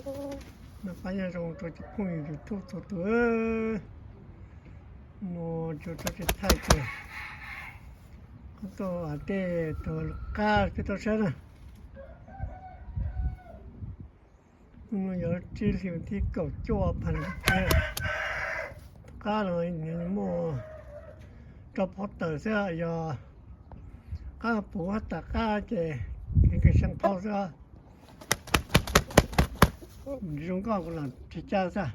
Noj qab nyob zoo rau cov phooj ywg YouTube txhua tus. Nua tsuas tso tseg thaij tias qhov tuaj tej tug qab peb tau saib na. Hnub no yog tsib hlis thib kaum cuaj phav nees nkaum tsib. Qab no muaj rau phau tawm xwb, yog qab puv tas qab ces nws kawg xyaa phau xwb. Zoo nkauj kuv lam tsis caj xwb.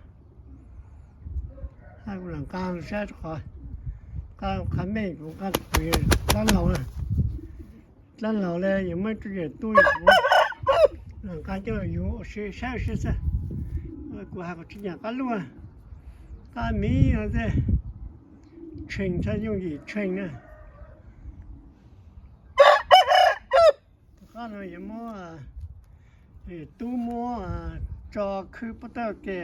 Hab kuv lam nqa saib rau qhov qab qhab meej kuv nqa kuv dlaab laug na. Dlaab laug le yuav muaj ib tug yawm tub yog kuv lam nqa coj los yuav ua si saib ua si xwb. Kuv has kom tsis nyam qab luaj, qab miv no xwb, tsheej txhaj yooj yim tsheej na. Tus qab no yuav muab tub muab tso khwb pob tawb ke,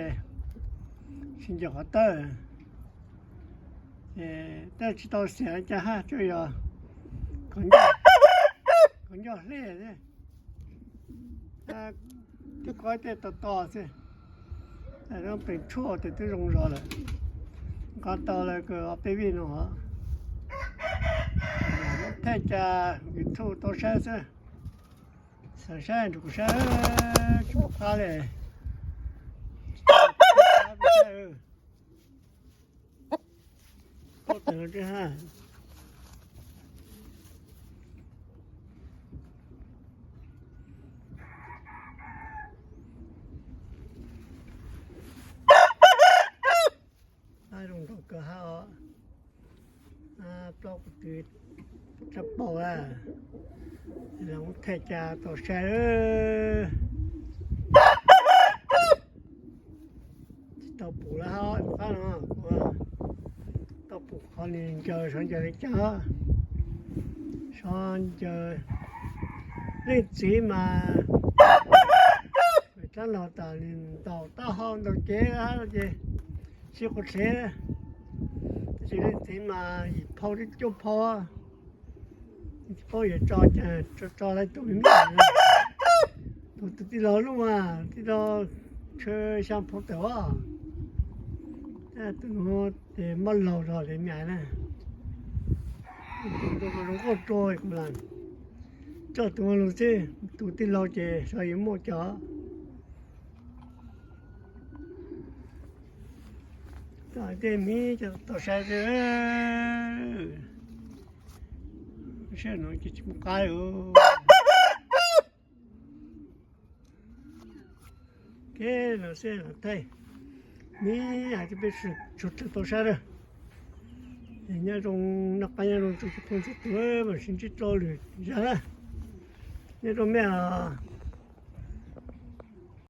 tsis nco qhov tawb, ces tsis tau xiam cas hab, tsuas yog kov ncauj hle xwb. Twb kov tej to to xwb, peem tshuaj tes twb zoo zog lawm. Nqa tau lawm kws ob peb vij no, thaij ca YouTube tau saib xwb. Xav saib nrug kuv saib, tsis muaj qab le. Tau tawm no tsis hab. Zoo nkauj kawg hab os. Plaub kuv tw rab paug, los thaij ca tau saib. Tsis tau pum lawm hab, qab no kuv tau pum qhov nws ncaws, sov ncaws li cas, sov ncaws. Leej txiv mas dlaab laug tas nws ntaus taub hau ntaus cev ces sib quav dhev, tab sis leej txiv mas yim phau cuaj phau, tsis paub yuav tso cas, tso tau tus me me, tus tij laug luj mas tij laug tshaw xyaa phau tawm os. Tab tus nuav ces muab laug zog li me na. Tus zoo nkauj rua kuv lam coj tus lug xwb, tus tij laug ces xyov yuav muaj cov tej miv tau saib xwb. Saib no ces tsis muaj qab. Kev no xwb los thaij miv hais rau peb sawv daws tau saib lawm. Nyob zoo, noj qab nyob zoo txhua tus, mam sib ntsib dlua lwm zag na. Nyob zoo mej os.